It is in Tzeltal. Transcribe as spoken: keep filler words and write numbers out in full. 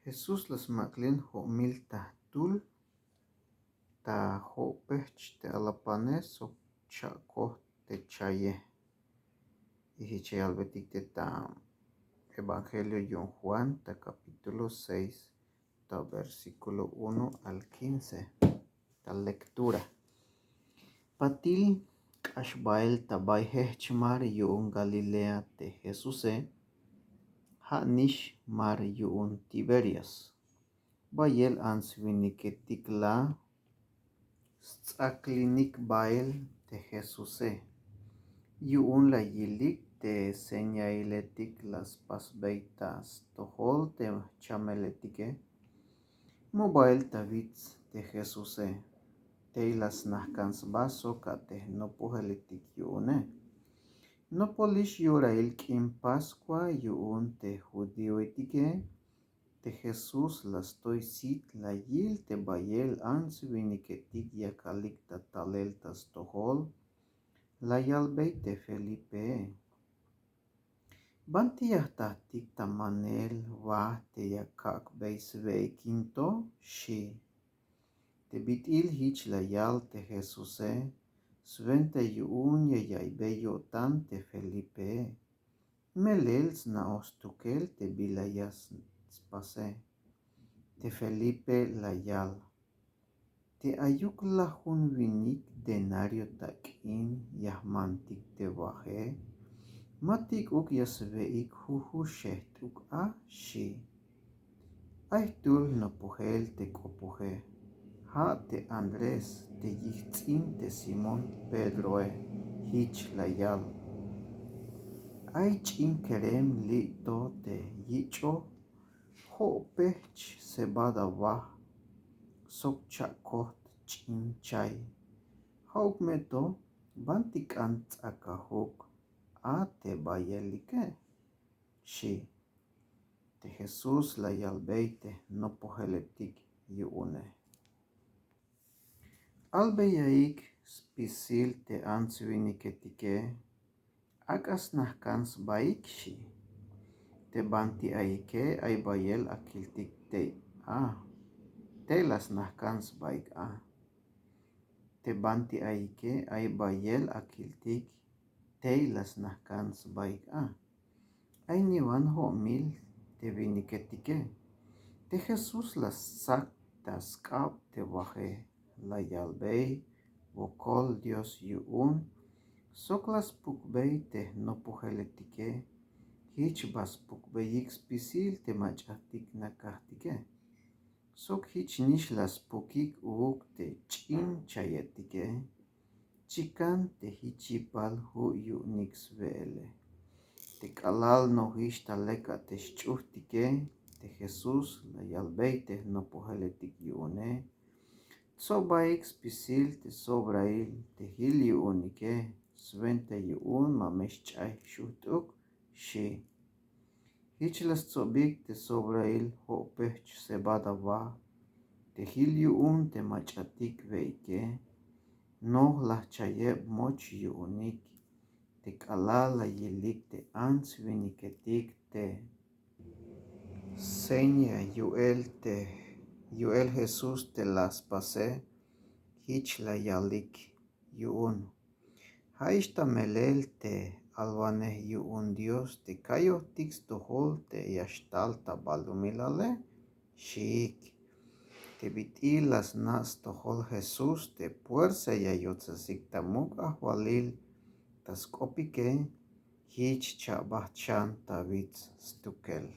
Jesús la smak'lin jo'mil ta jtul ta jo'pejch te alapane sok cha'koj te chaye. Y jich ya yalbeytik te ta evangelio yu'un Juan ta capítulo seis ta versículo uno al quince. Ta lectura. Patil k'ax bael ta bay jejch mar yu'un Galilea te Jesuse, ja' nix mar yu'un Tiberias. Bayel ants winiketik la sts'aklinik bael te Jesuse. Yu'un la yilik te señailetik la spasbey ta stojol te jchameletike. Mu bael ta wits te Jesuse tey la snajk'an sba sok a te jnopojeletik yu'une. Nopolix yorail k'in Pascua yu'un te judioetike. Te Jesús la stoy sit la yil te bayel ants winiketik yakalik ta talel ta stojol. La yalbey te Felipee: ¿Banti ya jtatik ta manel waj te ya kak'bey swe'ik in to? xi'. Te bit'il jich la yal te Jesuse swenta yu'un ya yaiybey yo'tan te Felipee. Melel sna'oj stukel te bila ya spase. Te Felipe la yal: Te ayuk lajun winik denario tak'in ya jmantik te waje, ¿ma tik'uk ya swe'ik jujux xejt'uk a? xi'. Ay jtul jnopojel te k'opoje, ja' te Andrés te yijts'in te Simón Pedroe. Jich la yal: Ay ch'in kerem li' to te yich'oj jo'pejch cebada waj sok cha'kojt ch'in chay. Ja'uk me to, ¿banti k'an ts'akajuk a te bayelike? xi'. Te Jesús la yalbey te jnopojeletik yu'une: Albeyaik spisil te ants winiketike: ¿Ak'a snajk'an sbaik? xi'. Te banti ayike ay bayel a kiltik tey a, tey la snajk'an sbaik a. Te banti ayike ay bayel a kiltik tey la snajk'an sbaik a. Ay niwan jo'mil te winiketike. Te Jesús la ssak ta sk'ab te waje, la yalbey wokol Dios yu'un sok la spukbey te jnopojeletike. Jich ba spukbeyik spisil te mach'atik nakajtike. Sok jich nix la spukik uuk te ch'in chayetike. Chikan te jich yipal ju' yu'unik swe'ele. Te k'alal nojix ta lek a te xch'ujtike, te Jesús la yalbey te jnopojeletik yu'une: Tsobaik spisil te sobrail te jil yu'unike, swenta yu'un ma me xch'ay xujt'uk, xi'. Jich la stsobik te sobrail jo'pejch cebada waj te jil yu'un te mach'atik we'ike. Noj laj chayeb moch yu'unik te k'alal la yilik te ants winiketik te seña yu'el te yu'el Jesús te la spase. Jich la yalik yu'un: Ja'ix ta melel te alwanej yu'un Dios te kayojtik stojol te ya xtal ta balumilale, xiik. Te bit'il la sna' stojol Jesús te puersa ya yotsesik ta muk' ajwalil ta sk'opike, jich chabajt xan ta wits stukel.